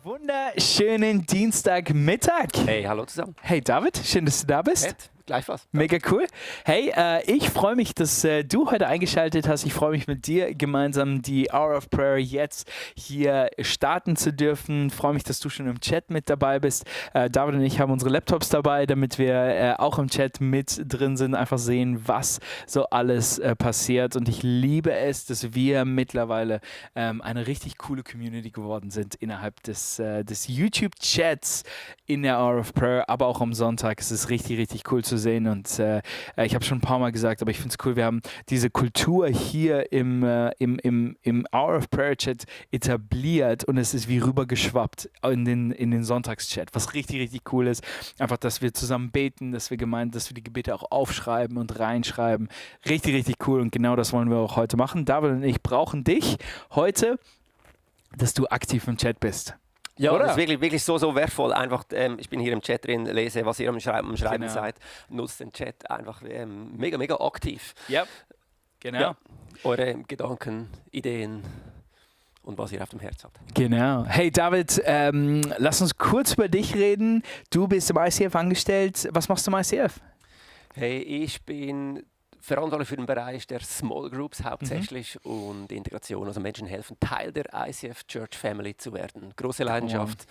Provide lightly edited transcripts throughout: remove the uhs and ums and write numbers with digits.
Wunderschönen Dienstagmittag. Hey, hallo zusammen. Hey David, schön, dass du da bist. Ed, gleich was. Mega cool. Hey, ich freue mich, dass du heute eingeschaltet hast. Ich freue mich mit dir gemeinsam die Hour of Prayer jetzt hier starten zu dürfen. Ich freue mich, dass du schon im Chat mit dabei bist. David und ich haben unsere Laptops dabei, damit wir auch im Chat mit drin sind, einfach sehen, was so alles passiert. Und ich liebe es, dass wir mittlerweile eine richtig coole Community geworden sind innerhalb des YouTube-Chats in der Hour of Prayer, aber auch am Sonntag. Es ist richtig, richtig cool zu sehen und ich habe schon ein paar Mal gesagt, aber ich finde es cool, wir haben diese Kultur hier im Hour of Prayer Chat etabliert und es ist wie rübergeschwappt in den Sonntagschat, was richtig, richtig cool ist. Einfach, dass wir zusammen beten, dass wir die Gebete auch aufschreiben und reinschreiben. Richtig, richtig cool und genau das wollen wir auch heute machen. David und ich brauchen dich heute, dass du aktiv im Chat bist. Ja, oder? das ist wirklich so wertvoll. Einfach, ich bin hier im Chat drin, lese, was ihr am Schreiben genau. seid. Nutzt den Chat einfach mega aktiv. Ja, genau. Ja, eure Gedanken, Ideen und was ihr auf dem Herz habt. Genau. Hey David, lass uns kurz über dich reden. Du bist im ICF angestellt. Was machst du im ICF? Hey, ich bin verantwortlich für den Bereich der Small Groups hauptsächlich und Integration, also Menschen helfen, Teil der ICF Church Family zu werden. Große Leidenschaft,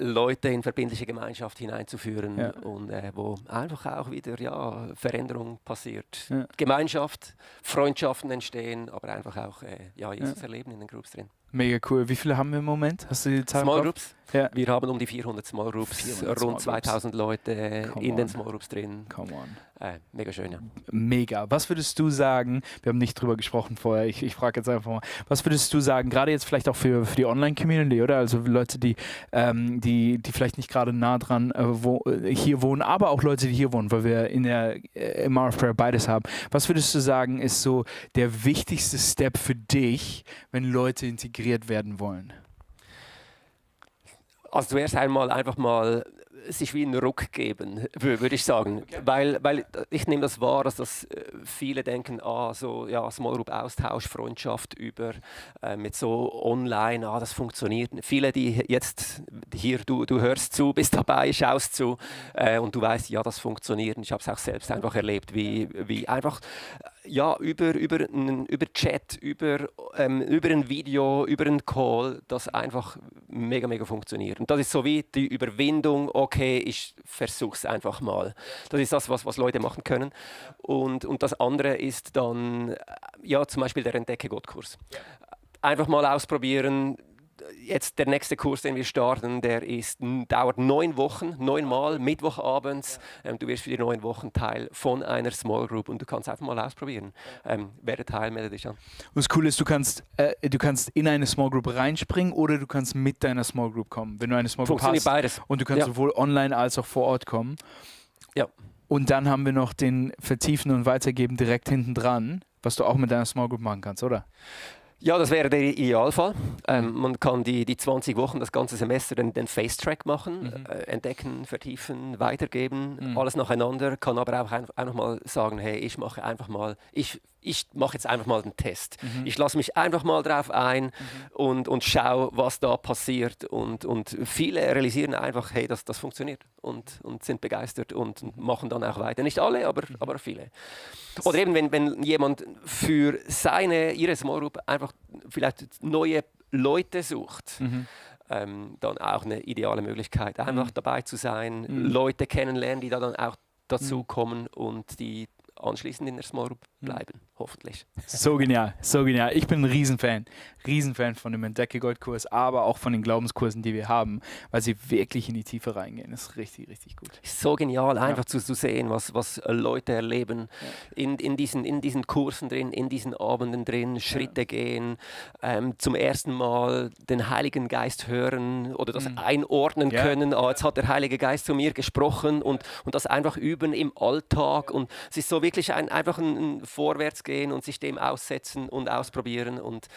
Leute in verbindliche Gemeinschaft hineinzuführen und wo einfach auch wieder Veränderung passiert. Ja. Gemeinschaft, Freundschaften entstehen, aber einfach auch Jesus erleben in den Groups drin. Mega cool. Wie viele haben wir im Moment? Hast du die Zahl Small Groups? Ja. Wir haben um die 400 Small Groups, rund 2000 Leute in den Small Groups drin. Mega schön, ja. Mega. Was würdest du sagen, wir haben nicht drüber gesprochen vorher, ich frage jetzt einfach mal, was würdest du sagen, gerade jetzt vielleicht auch für die Online-Community, oder? Also Leute, die vielleicht nicht gerade nah dran hier wohnen, aber auch Leute, die hier wohnen, weil wir im Hour of Prayer beides haben. Was würdest du sagen, ist so der wichtigste Step für dich, wenn Leute integriert werden wollen? Also zuerst einmal einfach mal sich wie einen Ruck geben, würde ich sagen. Okay. Weil ich nehme das wahr, dass viele denken, Small Group Austausch, Freundschaft mit so online, das funktioniert. Viele, die jetzt hier, du hörst zu, bist dabei, schaust zu und du weißt, das funktioniert. Und ich habe es auch selbst einfach erlebt, wie einfach über Chat, über ein Video, über einen Call, das einfach mega funktioniert. Und das ist so wie die Überwindung, okay, ich versuche es einfach mal. Das ist das, was Leute machen können. Und das andere ist dann, zum Beispiel der Entdecke-Gott-Kurs. Ja. Einfach mal ausprobieren. Jetzt der nächste Kurs, den wir starten, dauert 9 Wochen, 9 Mal, Mittwochabends. Du wirst für die 9 Wochen Teil von einer Small Group und du kannst einfach mal ausprobieren. Werde Teil, melde dich an. Und das Coole ist, du kannst in eine Small Group reinspringen oder du kannst mit deiner Small Group kommen, wenn du eine Small Group hast. Beides. Und du kannst sowohl online als auch vor Ort kommen. Ja. Und dann haben wir noch den Vertiefen und Weitergeben direkt hinten dran, was du auch mit deiner Small Group machen kannst, oder? Ja, das wäre der Idealfall. Man kann die 20 Wochen, das ganze Semester den Face-Track machen, entdecken, vertiefen, weitergeben, alles nacheinander, kann aber auch einfach mal sagen, hey, ich mache jetzt einfach mal den Test. Ich lasse mich einfach mal drauf ein und schaue, was da passiert. Und viele realisieren einfach, hey, das funktioniert und sind begeistert und machen dann auch weiter. Nicht alle, aber viele. Oder eben, wenn jemand für ihre Small Group einfach vielleicht neue Leute sucht, dann auch eine ideale Möglichkeit, einfach dabei zu sein, Leute kennenlernen, die da dann auch dazu kommen und die anschließend in der Small Group bleiben, hoffentlich. So genial, so genial. Ich bin ein Riesenfan von dem Entdecke-Gott-Kurs, aber auch von den Glaubenskursen, die wir haben, weil sie wirklich in die Tiefe reingehen. Das ist richtig, richtig gut. So genial, einfach zu sehen, was Leute erleben in diesen Kursen drin, in diesen Abenden drin, Schritte gehen, zum ersten Mal den Heiligen Geist hören oder das einordnen können. Jetzt hat der Heilige Geist zu mir gesprochen und das einfach üben im Alltag und es ist so wirklich einfach ein Vorwärtsgehen und sich dem aussetzen und ausprobieren und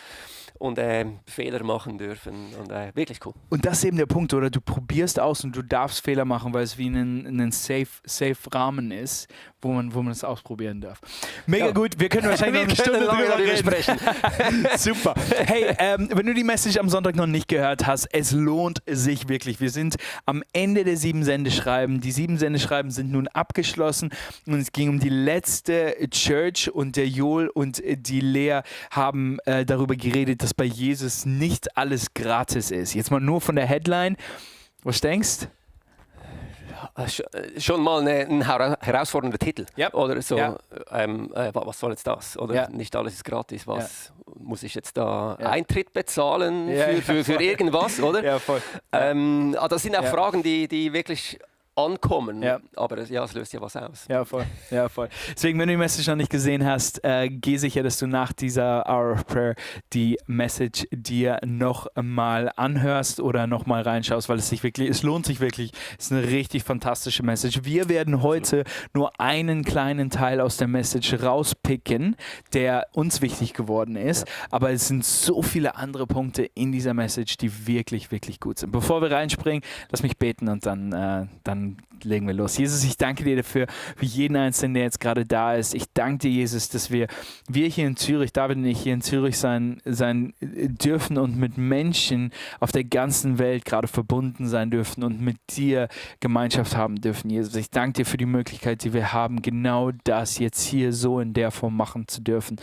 Fehler machen dürfen. Und wirklich cool. Und das ist eben der Punkt, oder? Du probierst aus und du darfst Fehler machen, weil es wie ein safe Rahmen ist, wo man es ausprobieren darf. Mega gut, wir können wahrscheinlich noch eine Stunde drüber reden. Super. Hey, wenn du die Message am Sonntag noch nicht gehört hast, es lohnt sich wirklich. Wir sind am Ende der 7 Sendeschreiben. Die 7 Sendeschreiben sind nun abgeschlossen und es ging um die letzte Church und der Joel und die Lea haben darüber geredet, dass bei Jesus nicht alles gratis ist. Jetzt mal nur von der Headline. Was denkst du? Schon mal ein herausfordernder Titel. Ja. Oder so, Ja. Was soll jetzt das? Oder Ja. nicht alles ist gratis. Was muss ich jetzt da Eintritt bezahlen für irgendwas? Oder? Ja, voll. Das sind auch Fragen, die wirklich ankommen, aber es löst ja was aus. Ja, voll. Deswegen, wenn du die Message noch nicht gesehen hast, geh sicher, dass du nach dieser Hour of Prayer die Message dir noch mal anhörst oder noch mal reinschaust, weil es lohnt sich wirklich. Es ist eine richtig fantastische Message. Wir werden heute nur einen kleinen Teil aus der Message rauspicken, der uns wichtig geworden ist, aber es sind so viele andere Punkte in dieser Message, die wirklich, wirklich gut sind. Bevor wir reinspringen, lass mich beten und dann legen wir los. Jesus, ich danke dir dafür, für jeden Einzelnen, der jetzt gerade da ist. Ich danke dir, Jesus, dass wir hier in Zürich, David und ich hier in Zürich sein dürfen und mit Menschen auf der ganzen Welt gerade verbunden sein dürfen und mit dir Gemeinschaft haben dürfen, Jesus. Ich danke dir für die Möglichkeit, die wir haben, genau das jetzt hier so in der Form machen zu dürfen.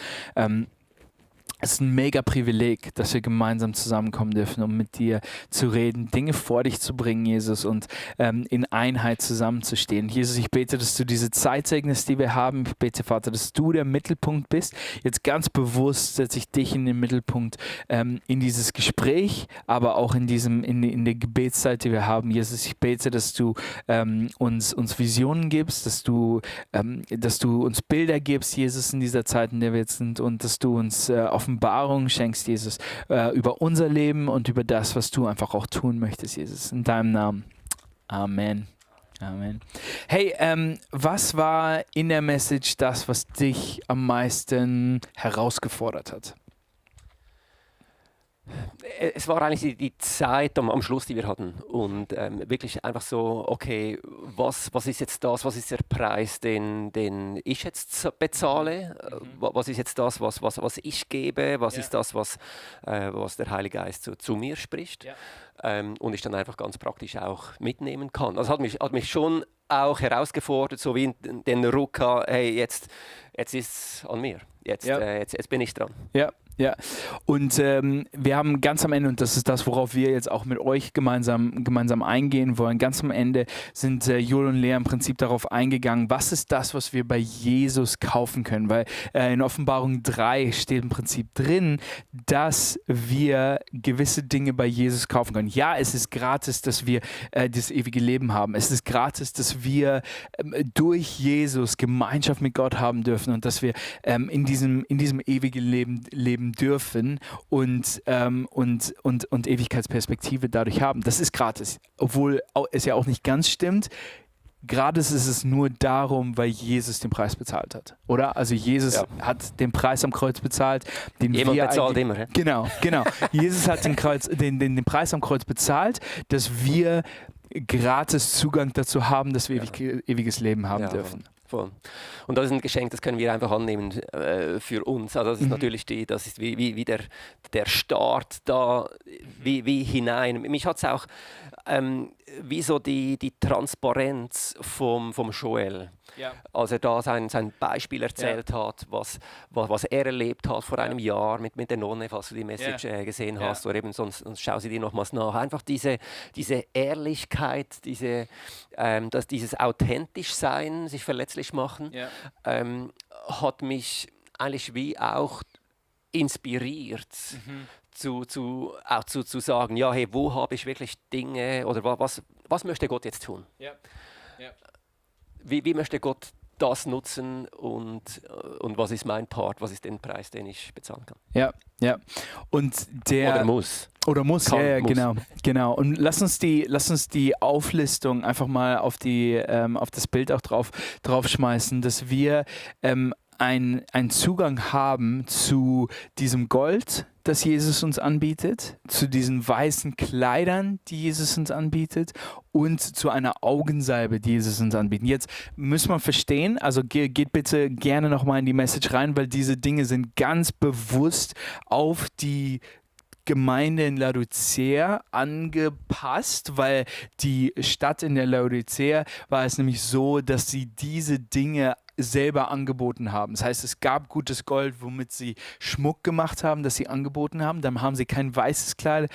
Es ist ein mega Privileg, dass wir gemeinsam zusammenkommen dürfen, um mit dir zu reden, Dinge vor dich zu bringen, Jesus, und in Einheit zusammenzustehen. Jesus, ich bete, dass du diese Zeit segnest, die wir haben. Ich bete, Vater, dass du der Mittelpunkt bist. Jetzt ganz bewusst setze ich dich in den Mittelpunkt in dieses Gespräch, aber auch in der Gebetszeit, die wir haben. Jesus, ich bete, dass du uns Visionen gibst, dass du uns Bilder gibst, Jesus, in dieser Zeit, in der wir jetzt sind, und dass du uns Offenbarung schenkst, Jesus, über unser Leben und über das, was du einfach auch tun möchtest, Jesus. In deinem Namen. Amen. Amen. Hey, was war in der Message das, was dich am meisten herausgefordert hat? Es war eigentlich die Zeit am Schluss, die wir hatten, und wirklich einfach so, okay, was ist jetzt das, was ist der Preis, den ich jetzt bezahle, was ist jetzt das, was ich gebe, was ist das, was der Heilige Geist zu mir spricht, und ich dann einfach ganz praktisch auch mitnehmen kann. Also hat mich schon auch herausgefordert, so wie den Ruck, hey, jetzt ist es an mir, jetzt bin ich dran. Ja, und wir haben ganz am Ende, und das ist das, worauf wir jetzt auch mit euch gemeinsam eingehen wollen, ganz am Ende sind Joel und Lea im Prinzip darauf eingegangen, was ist das, was wir bei Jesus kaufen können, weil in Offenbarung 3 steht im Prinzip drin, dass wir gewisse Dinge bei Jesus kaufen können. Ja, es ist gratis, dass wir das ewige Leben haben. Es ist gratis, dass wir durch Jesus Gemeinschaft mit Gott haben dürfen und dass wir in diesem ewigen Leben dürfen und Ewigkeitsperspektive dadurch haben. Das ist gratis, obwohl es ja auch nicht ganz stimmt. Gratis ist es nur darum, weil Jesus den Preis bezahlt hat, oder? Also Jesus hat den Preis am Kreuz bezahlt. Jemand bezahlt immer. Genau. Jesus hat den Preis am Kreuz bezahlt, dass wir gratis Zugang dazu haben, dass wir ewiges Leben haben dürfen. Voll. Und das ist ein Geschenk, das können wir einfach annehmen für uns. Also das ist natürlich das ist wie der Start da, wie hinein. Mich hat es auch wie so die Transparenz vom Joel. Ja. Als er da sein Beispiel erzählt hat, was er erlebt hat vor einem Jahr mit der Nonne, falls du die Message gesehen hast, oder eben sonst schau sie dir nochmals nach. Einfach diese Ehrlichkeit, dieses authentisch sein, sich verletzlich machen, hat mich eigentlich wie auch inspiriert. Zu sagen, ja, hey, wo habe ich wirklich Dinge oder was möchte Gott jetzt tun? Wie möchte Gott das nutzen und was ist mein Part, was ist der Preis, den ich bezahlen kann. Ja, ja. Und Oder muss. Oder muss, Kann, ja, muss. genau. Und lass uns die Auflistung einfach mal auf das Bild auch draufschmeißen, dass wir einen Zugang haben zu diesem Gold, das Jesus uns anbietet, zu diesen weißen Kleidern, die Jesus uns anbietet und zu einer Augensalbe, die Jesus uns anbietet. Jetzt müssen wir verstehen, also geht bitte gerne nochmal in die Message rein, weil diese Dinge sind ganz bewusst auf die Gemeinde in Laodicea angepasst, weil die Stadt in der Laodicea war es nämlich so, dass sie diese Dinge selber angeboten haben. Das heißt, es gab gutes Gold, womit sie Schmuck gemacht haben, das sie angeboten haben. Dann haben sie kein weißes Kleidung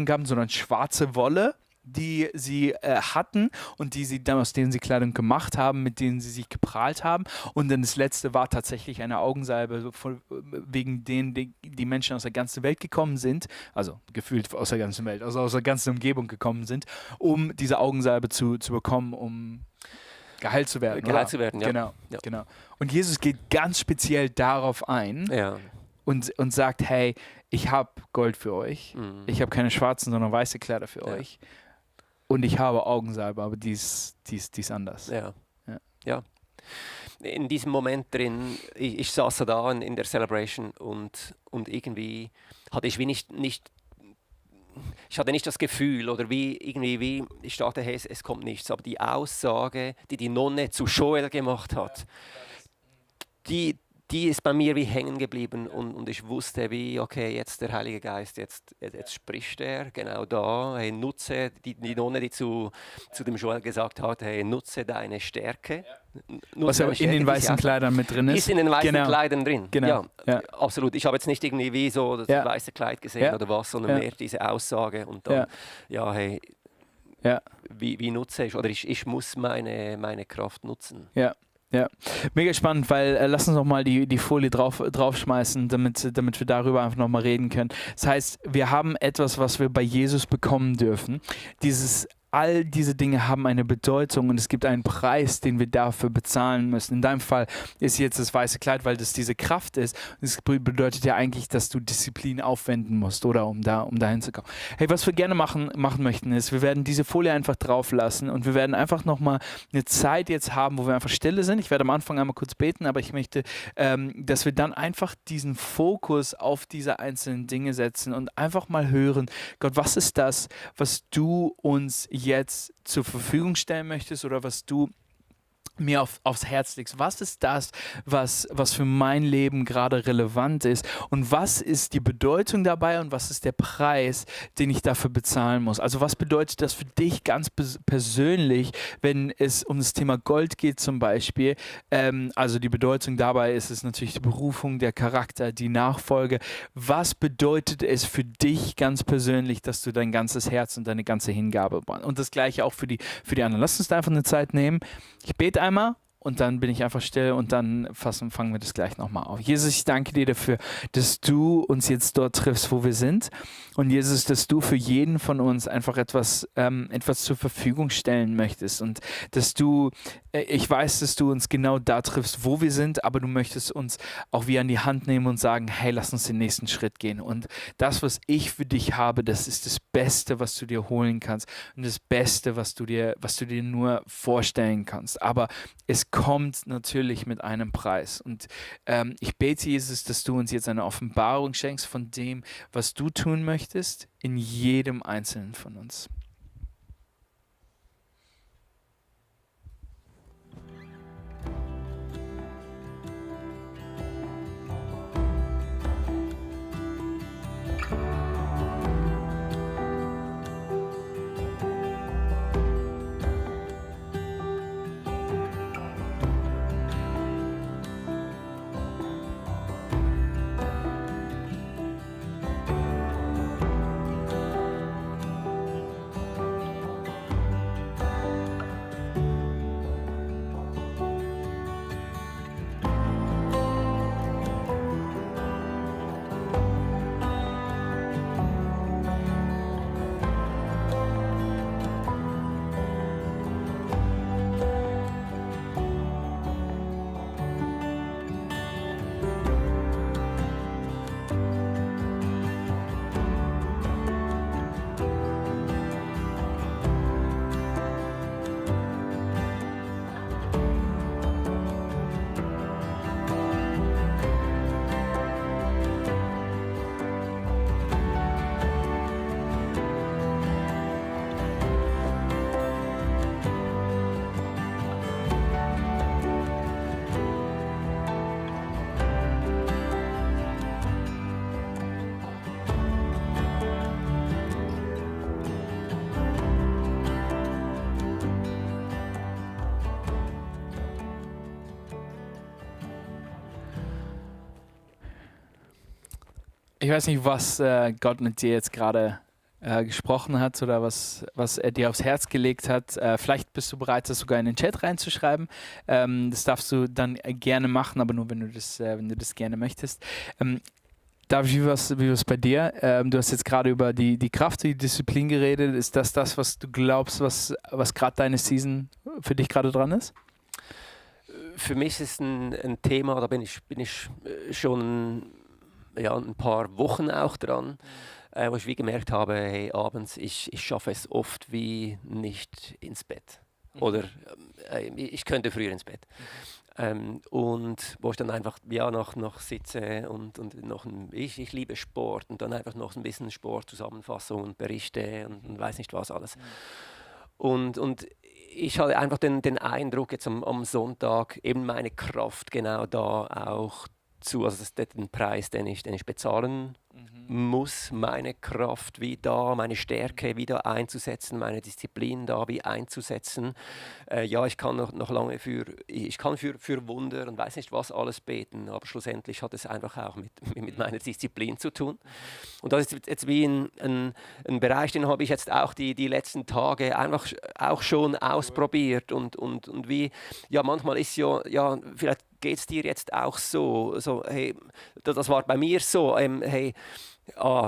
gehabt, sondern schwarze Wolle, die sie hatten und aus denen sie Kleidung gemacht haben, mit denen sie sich geprahlt haben. Und dann das letzte war tatsächlich eine Augensalbe, wegen denen die Menschen aus der ganzen Welt gekommen sind, also gefühlt aus der ganzen Welt, also aus der ganzen Umgebung gekommen sind, um diese Augensalbe zu bekommen, um geheilt zu werden. Geheilt zu werden, ja. Genau. Und Jesus geht ganz speziell darauf ein. Ja. Und sagt, hey, ich habe Gold für euch, ich habe keine schwarzen, sondern weiße Kleider für euch und ich habe Augensalbe, aber die ist anders. Ja. In diesem Moment drin, ich saß da in der Celebration und irgendwie hatte ich ich hatte nicht das Gefühl oder ich dachte, hey, es kommt nichts, aber die Aussage, die Nonne zu Joel gemacht hat, die ist bei mir wie hängen geblieben und ich wusste wie, okay, jetzt der Heilige Geist, jetzt spricht er genau da, hey, nutze die Nonne, die zu dem Joel gesagt hat, hey, nutze deine Stärke. Was aber in den weißen Kleidern mit drin ist. Ist in den weißen Kleidern drin, genau. Ja, absolut. Ich habe jetzt nicht irgendwie wie so das weiße Kleid gesehen oder was, sondern mehr diese Aussage und dann, hey, wie nutze ich, oder ich muss meine Kraft nutzen. Ja, mega spannend, weil lass uns noch mal die Folie draufschmeißen, damit wir darüber einfach noch mal reden können. Das heißt, wir haben etwas, was wir bei Jesus bekommen dürfen. All diese Dinge haben eine Bedeutung und es gibt einen Preis, den wir dafür bezahlen müssen. In deinem Fall ist jetzt das weiße Kleid, weil das diese Kraft ist. Das bedeutet ja eigentlich, dass du Disziplin aufwenden musst, oder um da hinzukommen. Hey, was wir gerne machen möchten, ist, wir werden diese Folie einfach drauf lassen und wir werden einfach nochmal eine Zeit jetzt haben, wo wir einfach stille sind. Ich werde am Anfang einmal kurz beten, aber ich möchte, dass wir dann einfach diesen Fokus auf diese einzelnen Dinge setzen und einfach mal hören, Gott, was ist das, was du uns jetzt zur Verfügung stellen möchtest oder was du mir aufs Herz legst. Was ist das, was für mein Leben gerade relevant ist und was ist die Bedeutung dabei und was ist der Preis, den ich dafür bezahlen muss? Also was bedeutet das für dich ganz persönlich, wenn es um das Thema Gold geht zum Beispiel? Also die Bedeutung dabei ist es natürlich die Berufung, der Charakter, die Nachfolge. Was bedeutet es für dich ganz persönlich, dass du dein ganzes Herz und deine ganze Hingabe brauchst? Und das Gleiche auch für die anderen. Lass uns da einfach eine Zeit nehmen. Ich bete einmal und dann bin ich einfach still und dann fangen wir das gleich nochmal auf. Jesus, ich danke dir dafür, dass du uns jetzt dort triffst, wo wir sind. Und Jesus, dass du für jeden von uns einfach etwas zur Verfügung stellen möchtest. Und dass ich weiß, dass du uns genau da triffst, wo wir sind, aber du möchtest uns auch wieder an die Hand nehmen und sagen, hey, lass uns den nächsten Schritt gehen. Und das, was ich für dich habe, das ist das Beste, was du dir holen kannst und das Beste, was du dir nur vorstellen kannst. Aber es kommt natürlich mit einem Preis. Und ich bete, Jesus, dass du uns jetzt eine Offenbarung schenkst von dem, was du tun möchtest, in jedem Einzelnen von uns. Ich weiß nicht, was Gott mit dir jetzt gerade gesprochen hat oder was er dir aufs Herz gelegt hat. Vielleicht bist du bereit, das sogar in den Chat reinzuschreiben. Das darfst du dann gerne machen, aber nur, wenn du das gerne möchtest. David, wie war's bei dir? Du hast jetzt gerade über die Kraft, die Disziplin geredet. Ist das, was du glaubst, was gerade deine Season für dich gerade dran ist? Für mich ist es ein Thema, da bin ich schon ein paar Wochen auch dran, wo ich wie gemerkt habe, hey, abends, ich schaffe es oft wie nicht ins Bett. Oder ich könnte früher ins Bett. Und wo ich dann einfach noch sitze und noch ich liebe Sport und dann einfach noch ein bisschen Sportzusammenfassung und Berichte und weiß nicht was alles. Und ich hatte einfach den Eindruck jetzt am Sonntag, eben meine Kraft genau da auch also das ist den Preis, den ich bezahlen muss, meine Kraft wie da, meine Stärke wieder einzusetzen, meine Disziplin da wie einzusetzen. Ich kann noch lange für Wunder und weiß nicht was alles beten, aber schlussendlich hat es einfach auch mit meiner Disziplin zu tun. Und das ist jetzt wie ein Bereich, den habe ich jetzt auch die letzten Tage einfach auch schon ausprobiert und wie, manchmal ist vielleicht geht es dir jetzt auch so, hey, das war bei mir so, hey,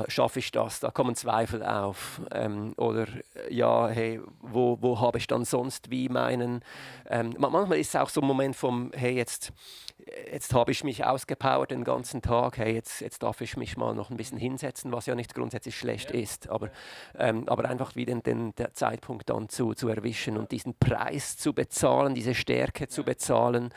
schaffe ich das? Da kommen Zweifel auf. Oder hey, wo habe ich dann sonst wie meinen... manchmal ist es auch so ein Moment vom, hey, jetzt habe ich mich ausgepowert den ganzen Tag, hey, jetzt darf ich mich mal noch ein bisschen hinsetzen, was ja nicht grundsätzlich schlecht ist, aber einfach wieder der Zeitpunkt dann zu erwischen und diesen Preis zu bezahlen, diese Stärke zu bezahlen.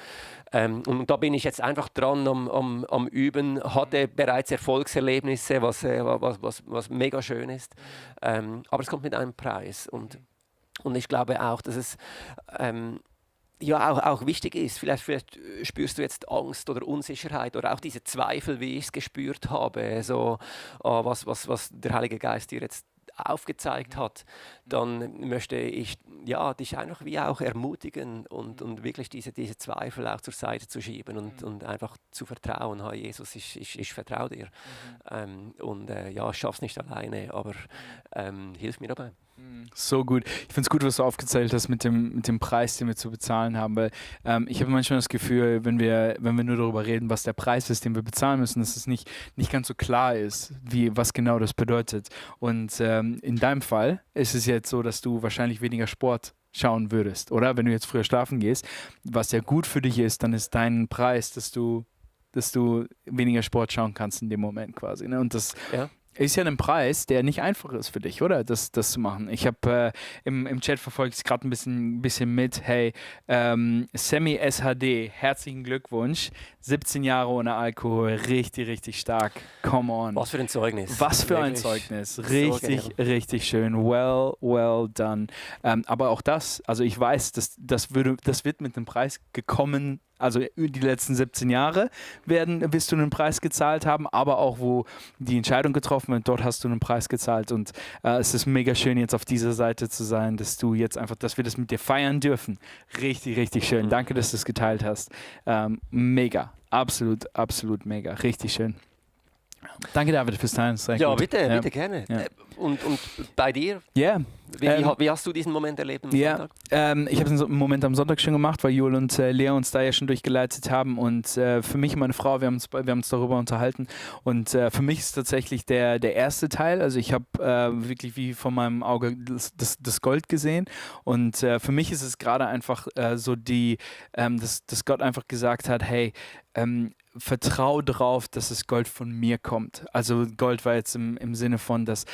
Und da bin ich jetzt einfach dran am Üben, hatte bereits Erfolgserlebnisse, was mega schön ist, aber es kommt mit einem Preis und ich glaube auch, dass es auch wichtig ist. Vielleicht spürst du jetzt Angst oder Unsicherheit oder auch diese Zweifel, wie ich es gespürt habe, so was der Heilige Geist dir jetzt aufgezeigt hat, dann möchte ich dich einfach wie auch ermutigen und wirklich diese Zweifel auch zur Seite zu schieben und einfach zu vertrauen, hey Jesus, ich vertraue dir ich schaffe es nicht alleine, aber hilf mir dabei. So gut. Ich finde es gut, was du aufgezählt hast mit dem Preis, den wir zu bezahlen haben, weil ich habe manchmal das Gefühl, wenn wir nur darüber reden, was der Preis ist, den wir bezahlen müssen, dass es nicht ganz so klar ist, was genau das bedeutet. Und in deinem Fall ist es jetzt so, dass du wahrscheinlich weniger Sport schauen würdest, oder? Wenn du jetzt früher schlafen gehst, was ja gut für dich ist, dann ist dein Preis, dass du weniger Sport schauen kannst in dem Moment quasi. Ne? Und das ist ja ein Preis, der nicht einfach ist für dich, oder? Das zu machen. Ich habe im Chat verfolgt es gerade ein bisschen mit. Hey, Sammy SHD, herzlichen Glückwunsch. 17 Jahre ohne Alkohol, richtig, richtig stark. Come on. Was für ein Zeugnis. Was für ein Zeugnis. Richtig, so richtig schön. Well done. Aber auch das, also ich weiß, das wird mit einem Preis gekommen. Also die letzten 17 Jahre wirst du einen Preis gezahlt haben, aber auch wo die Entscheidung getroffen wird, dort hast du einen Preis gezahlt und es ist mega schön, jetzt auf dieser Seite zu sein, dass wir das mit dir feiern dürfen. Richtig, richtig schön. Danke, dass du es geteilt hast. Mega. Absolut mega. Richtig schön. Danke, David, fürs Teilen. Bitte gerne. Ja. Und bei dir? Ja. Wie hast du diesen Moment erlebt am Sonntag? Ich habe den Moment am Sonntag schon gemacht, weil Joel und Lea uns da ja schon durchgeleitet haben und für mich und meine Frau, wir haben uns darüber unterhalten und für mich ist tatsächlich der erste Teil, also ich habe wirklich wie von meinem Auge das Gold gesehen und für mich ist es gerade einfach so dass Gott einfach gesagt hat, hey, vertrau drauf, dass das Gold von mir kommt. Also Gold war jetzt im Sinne von, dass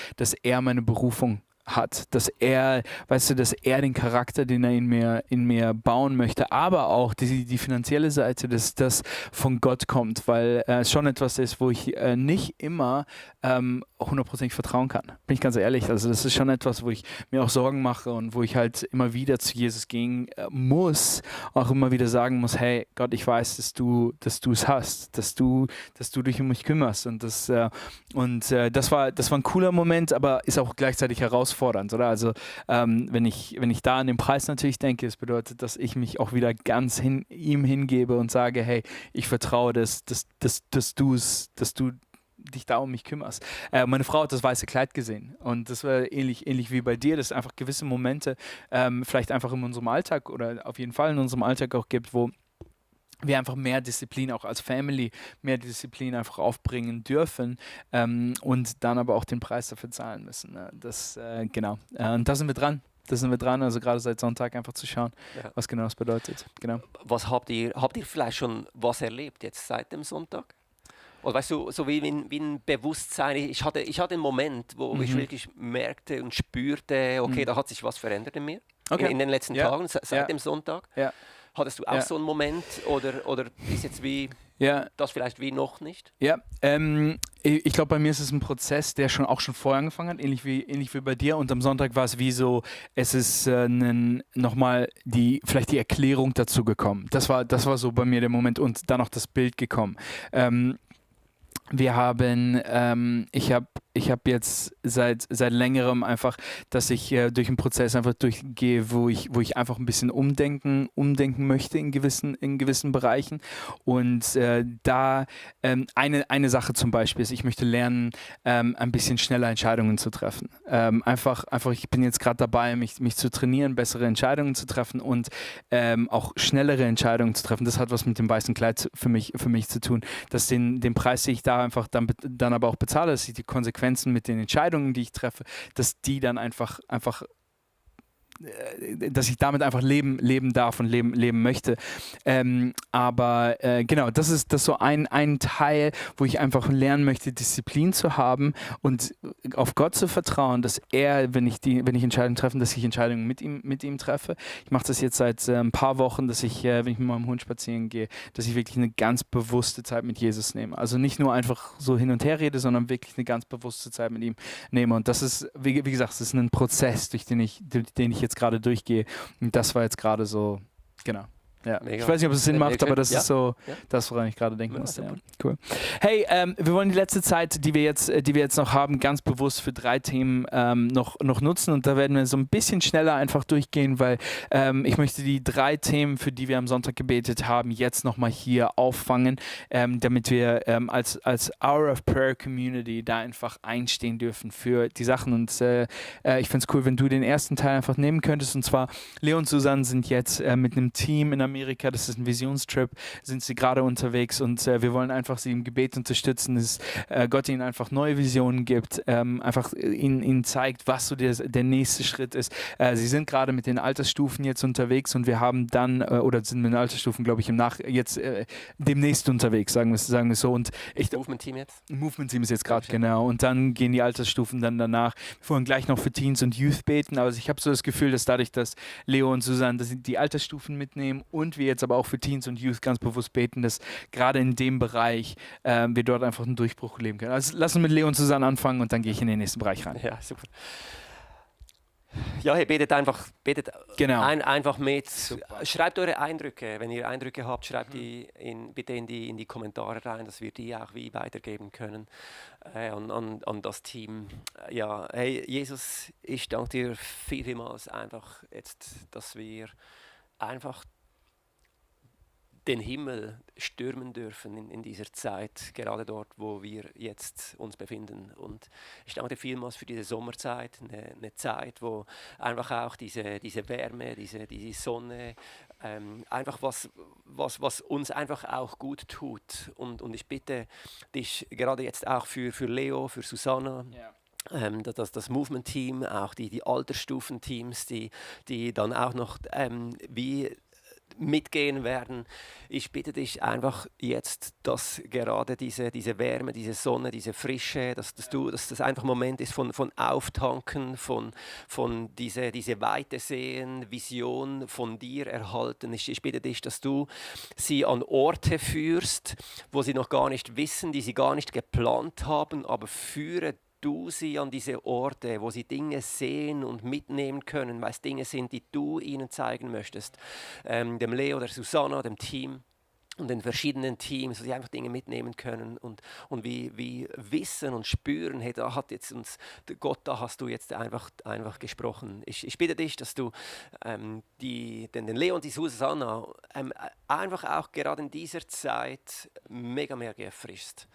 er meine Berufung hat, dass er den Charakter, den er in mir bauen möchte, aber auch die finanzielle Seite, dass das von Gott kommt, weil es schon etwas ist, wo ich nicht immer 100% vertrauen kann. Bin ich ganz ehrlich. Also das ist schon etwas, wo ich mir auch Sorgen mache und wo ich halt immer wieder zu Jesus gehen muss, auch immer wieder sagen muss, hey Gott, ich weiß, dass du es hast, dass du dich um mich kümmerst und das war ein cooler Moment, aber ist auch gleichzeitig herausfordernd, oder? Also wenn ich da an den Preis natürlich denke, es bedeutet, dass ich mich auch wieder ganz ihm hingebe und sage, hey, ich vertraue, dass du dich da um mich kümmerst. Meine Frau hat das weiße Kleid gesehen und das war ähnlich wie bei dir, dass es einfach gewisse Momente vielleicht einfach in unserem Alltag oder auf jeden Fall in unserem Alltag auch gibt, wo wir einfach mehr Disziplin, auch als Family, mehr Disziplin einfach aufbringen dürfen und dann aber auch den Preis dafür zahlen müssen. Ne? Genau. Und da sind wir dran. Also gerade seit Sonntag einfach zu schauen, was genau das bedeutet. Genau. Was habt ihr vielleicht schon was erlebt jetzt seit dem Sonntag? Oder weißt du, so wie ein Bewusstsein, ich hatte einen Moment, wo ich wirklich merkte und spürte, okay, da hat sich was verändert in mir, in den letzten Tagen, seit dem Sonntag. Ja. Hattest du auch so einen Moment oder ist jetzt das vielleicht wie noch nicht? Ja, ich glaube, bei mir ist es ein Prozess, der auch schon vorher angefangen hat, ähnlich wie bei dir. Und am Sonntag war es wie so, es ist nochmal vielleicht die Erklärung dazu gekommen. Das war so bei mir der Moment und dann noch das Bild gekommen. Ich habe jetzt seit längerem einfach, dass ich durch einen Prozess einfach durchgehe, wo ich einfach ein bisschen umdenken möchte in gewissen Bereichen. Und eine Sache zum Beispiel ist, ich möchte lernen, ein bisschen schneller Entscheidungen zu treffen. Ich bin jetzt gerade dabei, mich zu trainieren, bessere Entscheidungen zu treffen und auch schnellere Entscheidungen zu treffen. Das hat was mit dem weißen Kleid für mich zu tun, dass den Preis, den ich da einfach dann aber auch bezahle, dass ich die Konsequenzen mit den Entscheidungen, die ich treffe, dass die dann einfach dass ich damit einfach leben darf und leben möchte. Genau, das ist so ein Teil, wo ich einfach lernen möchte, Disziplin zu haben und auf Gott zu vertrauen, dass er, wenn ich Entscheidungen treffe, dass ich Entscheidungen mit ihm treffe. Ich mache das jetzt seit ein paar Wochen, dass ich, wenn ich mit meinem Hund spazieren gehe, dass ich wirklich eine ganz bewusste Zeit mit Jesus nehme. Also nicht nur einfach so hin und her rede, sondern wirklich eine ganz bewusste Zeit mit ihm nehme. Und das ist, wie gesagt, das ist ein Prozess, durch den ich jetzt gerade durchgehe. Und das war jetzt gerade so, genau. Ja. Ich weiß nicht, ob es Sinn macht, aber das ist so das, woran ich gerade denken musste. Ja. Cool. Hey, wir wollen die letzte Zeit, die wir jetzt noch haben, ganz bewusst für 3 Themen noch nutzen und da werden wir so ein bisschen schneller einfach durchgehen, weil ich möchte die 3 Themen, für die wir am Sonntag gebetet haben, jetzt nochmal hier auffangen, damit wir als Hour of Prayer Community da einfach einstehen dürfen für die Sachen und ich finde es cool, wenn du den ersten Teil einfach nehmen könntest und zwar Leo und Susanne sind jetzt mit einem Team in Amerika, das ist ein Visionstrip, sind sie gerade unterwegs und wir wollen einfach sie im Gebet unterstützen, dass Gott ihnen einfach neue Visionen gibt, einfach ihnen zeigt, was so der nächste Schritt ist. Sie sind gerade mit den Altersstufen jetzt unterwegs und wir haben dann, oder sind mit den Altersstufen, glaube ich, demnächst unterwegs, sagen wir so. Und Movement-Team jetzt? Movement-Team ist jetzt gerade, genau. Und dann gehen die Altersstufen dann danach. Wir wollen gleich noch für Teens und Youth beten, aber ich habe so das Gefühl, dass dadurch, dass Leo und Susanne die Altersstufen mitnehmen und wir jetzt aber auch für Teens und Youth ganz bewusst beten, dass gerade in dem Bereich wir dort einfach einen Durchbruch leben können. Also lass uns mit Leo und Susanne anfangen und dann gehe ich in den nächsten Bereich rein. Ja, super. Ja, hey, betet einfach mit. Super. Schreibt eure Eindrücke. Wenn ihr Eindrücke habt, schreibt die bitte in die Kommentare rein, dass wir die auch weitergeben können an das Team. Ja, hey, Jesus, ich danke dir vielmals einfach jetzt, dass wir einfach den Himmel stürmen dürfen in dieser Zeit, gerade dort, wo wir jetzt uns befinden. Und ich danke dir vielmals für diese Sommerzeit, eine Zeit, wo einfach auch diese Wärme, diese Sonne, einfach was uns einfach auch gut tut. Und ich bitte dich gerade jetzt auch für Leo, für Susanna, das Movement-Team, auch die Altersstufenteams, die dann auch noch mitgehen werden. Ich bitte dich einfach jetzt, dass gerade diese Wärme, diese Sonne, diese Frische, dass das einfach ein Moment ist von Auftanken, von diese Weite sehen, Vision von dir erhalten. Ich bitte dich, dass du sie an Orte führst, wo sie noch gar nicht wissen, die sie gar nicht geplant haben, aber führe du sie an diese Orte, wo sie Dinge sehen und mitnehmen können, weil es Dinge sind, die du ihnen zeigen möchtest. Dem Leo, der Susanna, dem Team. und den verschiedenen Teams, dass sie einfach Dinge mitnehmen können und wie wissen und spüren, hey, da hat jetzt uns Gott, da hast du jetzt einfach gesprochen. Ich bitte dich, dass du den Leo und die Susanna einfach auch gerade in dieser Zeit mega erfrischst.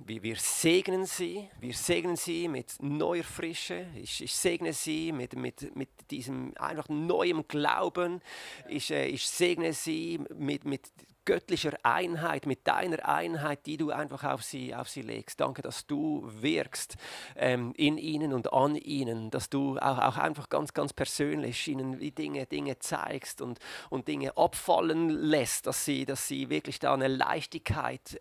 Wir segnen sie mit neuer Frische. Ich segne sie mit diesem einfach neuem Glauben. Ich segne sie mit göttlicher Einheit, mit deiner Einheit, die du einfach auf sie legst. Danke, dass du wirkst in ihnen und an ihnen, dass du auch einfach ganz persönlich ihnen die Dinge zeigst und Dinge abfallen lässt, dass sie wirklich da eine Leichtigkeit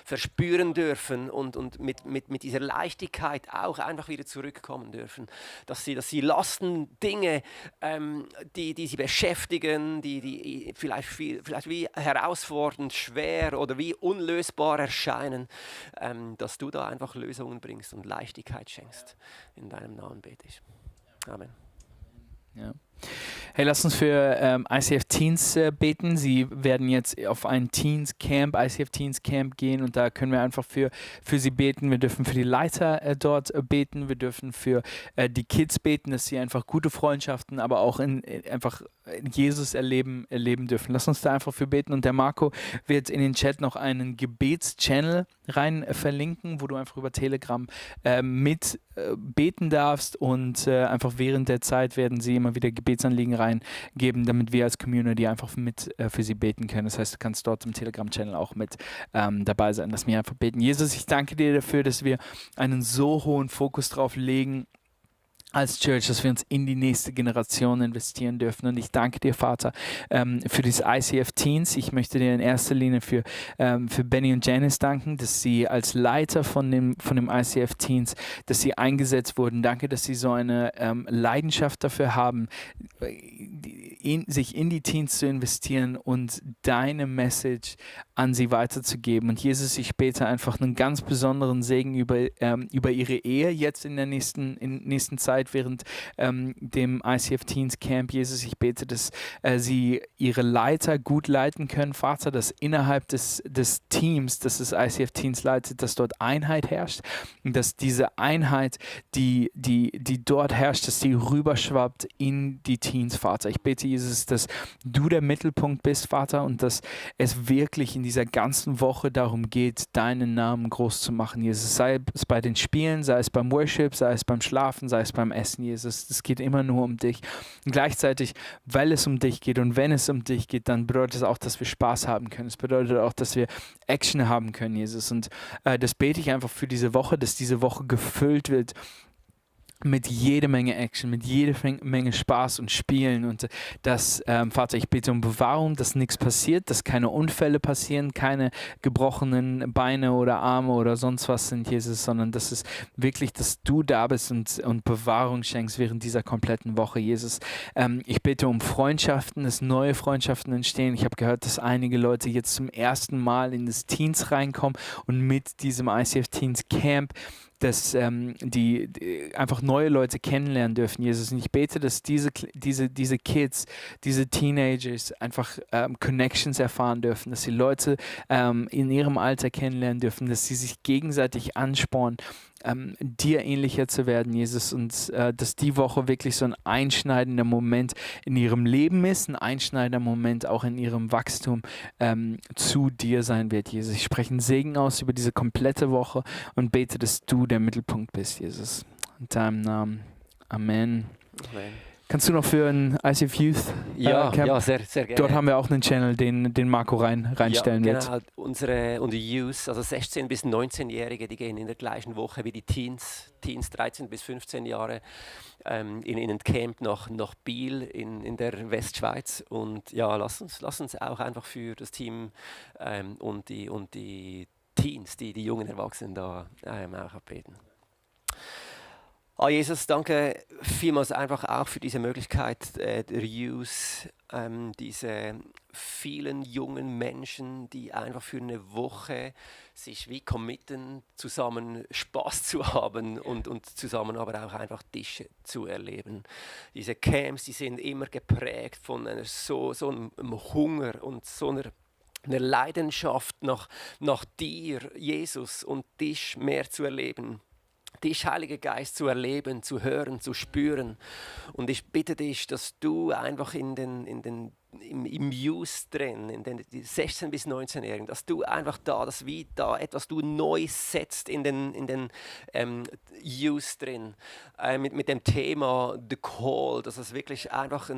verspüren dürfen und mit dieser Leichtigkeit auch einfach wieder zurückkommen dürfen, dass sie Lasten, Dinge, die sie beschäftigen, die vielleicht wie herausfordernd, schwer oder wie unlösbar erscheinen, dass du da einfach Lösungen bringst und Leichtigkeit schenkst. In deinem Namen bete ich. Amen. Ja. Hey, lass uns für ICF Teens beten. Sie werden jetzt auf ein Teens Camp, ICF Teens Camp gehen und da können wir einfach für sie beten. Wir dürfen für die Leiter dort beten. Wir dürfen für die Kids beten, dass sie einfach gute Freundschaften, aber auch einfach Jesus erleben dürfen. Lass uns da einfach für beten und der Marco wird in den Chat noch einen Gebetschannel rein verlinken, wo du einfach über Telegram mit beten darfst und einfach während der Zeit werden sie immer wieder Gebetsanliegen reingeben, damit wir als Community einfach mit für sie beten können. Das heißt, du kannst dort im Telegram-Channel auch mit dabei sein. Lass mich einfach beten. Jesus, ich danke dir dafür, dass wir einen so hohen Fokus drauf legen, als Church, dass wir uns in die nächste Generation investieren dürfen. Und ich danke dir, Vater, für dieses ICF Teens. Ich möchte dir in erster Linie für Benny und Janice danken, dass sie als Leiter von dem ICF Teens, dass sie eingesetzt wurden. Danke, dass sie so eine Leidenschaft dafür haben, sich in die Teens zu investieren und deine Message an sie weiterzugeben. Und Jesus, ich bete einfach einen ganz besonderen Segen über ihre Ehe jetzt in der nächsten Zeit während dem ICF Teens Camp. Jesus, ich bete, dass sie ihre Leiter gut leiten können, Vater, dass innerhalb des Teams, das das ICF Teens leitet, dass dort Einheit herrscht und dass diese Einheit, die dort herrscht, dass sie rüberschwappt in die Teens, Vater. Ich bete, Jesus, dass du der Mittelpunkt bist, Vater, und dass es wirklich in dieser ganzen Woche darum geht, deinen Namen groß zu machen, Jesus. Sei es bei den Spielen, sei es beim Worship, sei es beim Schlafen, sei es beim Essen, Jesus. Es geht immer nur um dich. Und gleichzeitig, weil es um dich geht und wenn es um dich geht, dann bedeutet es auch, dass wir Spaß haben können. Es bedeutet auch, dass wir Action haben können, Jesus. Und das bete ich einfach für diese Woche, dass diese Woche gefüllt wird mit jede Menge Action, mit jede Menge Spaß und Spielen und dass, Vater, ich bete um Bewahrung, dass nichts passiert, dass keine Unfälle passieren, keine gebrochenen Beine oder Arme oder sonst was sind, Jesus, sondern dass es wirklich, dass du da bist und Bewahrung schenkst während dieser kompletten Woche, Jesus. Ich bete um Freundschaften, dass neue Freundschaften entstehen. Ich habe gehört, dass einige Leute jetzt zum ersten Mal in das Teens reinkommen und mit diesem ICF Teens Camp dass die einfach neue Leute kennenlernen dürfen, Jesus. Und ich bete, dass diese Kids, diese Teenagers einfach Connections erfahren dürfen, dass sie Leute in ihrem Alter kennenlernen dürfen, dass sie sich gegenseitig anspornen, dir ähnlicher zu werden, Jesus, und dass die Woche wirklich so ein einschneidender Moment in ihrem Leben ist, ein einschneidender Moment auch in ihrem Wachstum zu dir sein wird, Jesus. Ich spreche einen Segen aus über diese komplette Woche und bete, dass du der Mittelpunkt bist, Jesus. In deinem Namen. Amen. Amen. Kannst du noch für ein ICF Youth Camp? Ja, sehr gerne. Dort haben wir auch einen Channel, den Marco reinstellen wird. Genau, unsere Youth, also 16- bis 19-Jährige, die gehen in der gleichen Woche wie die Teens 13 bis 15 Jahre, in ein Camp nach Biel in der Westschweiz. Und ja, lass uns auch einfach für das Team und die Teens, die jungen Erwachsenen da auch beten. Jesus, danke vielmals einfach auch für diese Möglichkeit der Youth, diese vielen jungen Menschen, die einfach für eine Woche sich wie committen, zusammen Spaß zu haben und zusammen aber auch einfach Tische zu erleben. Diese Camps, die sind immer geprägt von so einem Hunger und so einer eine Leidenschaft nach dir, Jesus, und dich mehr zu erleben. Dich, Heiliger Geist, zu erleben, zu hören, zu spüren. Und ich bitte dich, dass du einfach im Youth drin, in den 16- bis 19-Jährigen, dass du einfach dass wie da etwas du neu setzt in den Youth drin, mit dem Thema The Call, dass es wirklich einfach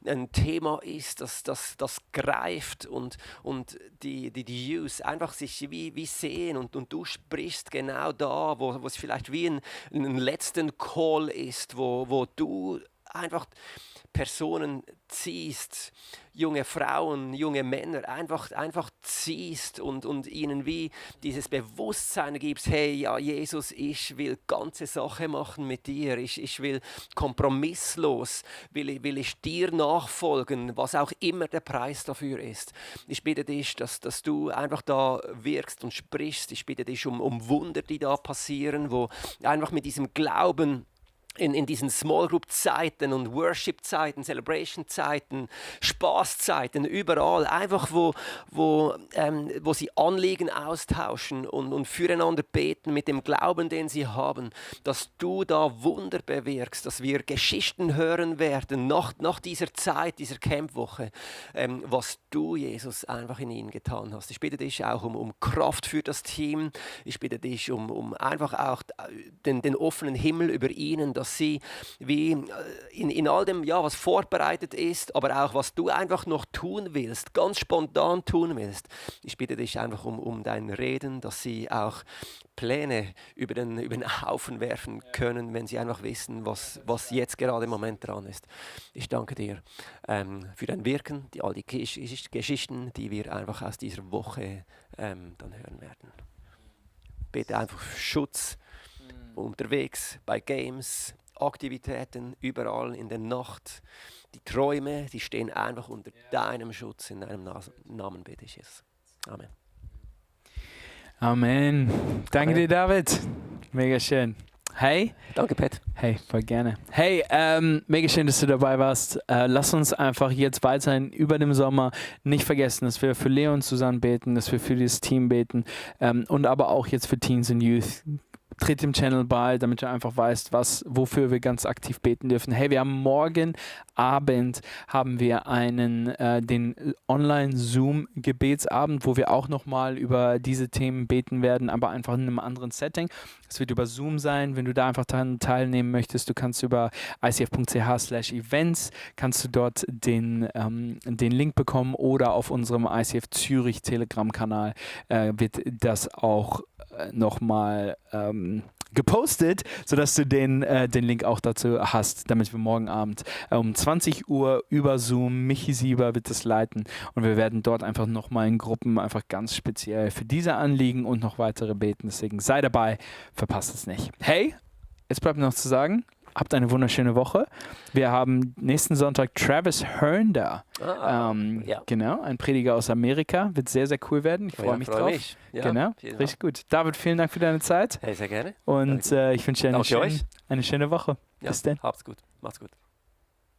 ein Thema ist, das greift und die Youth einfach sich wie sehen und du sprichst genau da, wo es vielleicht wie ein letzten Call ist, wo du einfach Personen ziehst, junge Frauen, junge Männer, einfach ziehst und ihnen wie dieses Bewusstsein gibst, hey, ja Jesus, ich will ganze Sache machen mit dir, ich will kompromisslos, will ich dir nachfolgen, was auch immer der Preis dafür ist. Ich bitte dich, dass du einfach da wirkst und sprichst, ich bitte dich um Wunder, die da passieren, wo einfach mit diesem Glauben in diesen Small Group Zeiten und Worship Zeiten, Celebration Zeiten, Spaßzeiten, überall, einfach wo sie Anliegen austauschen und füreinander beten mit dem Glauben, den sie haben, dass du da Wunder bewirkst, dass wir Geschichten hören werden nach dieser Zeit, dieser Campwoche, was du, Jesus, einfach in ihnen getan hast. Ich bitte dich auch um Kraft für das Team. Ich bitte dich um einfach auch den offenen Himmel über ihnen, dass sie wie in all dem, ja, was vorbereitet ist, aber auch was du einfach noch tun willst, ganz spontan tun willst. Ich bitte dich einfach um dein Reden, dass sie auch Pläne über den Haufen werfen können, wenn sie einfach wissen, was jetzt gerade im Moment dran ist. Ich danke dir für dein Wirken, all die Geschichten, die wir einfach aus dieser Woche dann hören werden. Bitte einfach Schutz unterwegs, bei Games, Aktivitäten, überall in der Nacht. Die Träume, die stehen einfach unter deinem Schutz, in deinem Namen bete ich es. Amen. Amen. Danke dir, David. Mega schön. Hey. Danke, Pat. Hey, voll gerne. Hey, mega schön, dass du dabei warst. Lass uns einfach jetzt weiterhin über dem Sommer nicht vergessen, dass wir für Leon zusammen beten, dass wir für das Team beten und aber auch jetzt für Teens und Youth. Tritt dem Channel bei, damit du einfach weißt, wofür wir ganz aktiv beten dürfen. Hey, wir haben morgen Abend den Online-Zoom-Gebetsabend, wo wir auch nochmal über diese Themen beten werden, aber einfach in einem anderen Setting. Es wird über Zoom sein. Wenn du da einfach daran teilnehmen möchtest, du kannst über icf.ch/events kannst du dort den Link bekommen oder auf unserem ICF Zürich Telegram-Kanal wird das auch nochmal gepostet, sodass du den Link auch dazu hast, damit wir morgen Abend um 20 Uhr über Zoom, Michi Sieber wird das leiten und wir werden dort einfach nochmal in Gruppen einfach ganz speziell für diese Anliegen und noch weitere beten. Deswegen sei dabei, verpasst es nicht. Hey, jetzt bleibt mir noch zu sagen, habt eine wunderschöne Woche. Wir haben nächsten Sonntag Travis Hearn da. Ja. Genau, ein Prediger aus Amerika. Wird sehr, sehr cool werden. Ich freue mich drauf. Ja, genau, richtig gut. David, vielen Dank für deine Zeit. Hey, sehr gerne. Und ich wünsche dir eine schöne Woche. Ja, bis dann. Habt's gut. Macht's gut.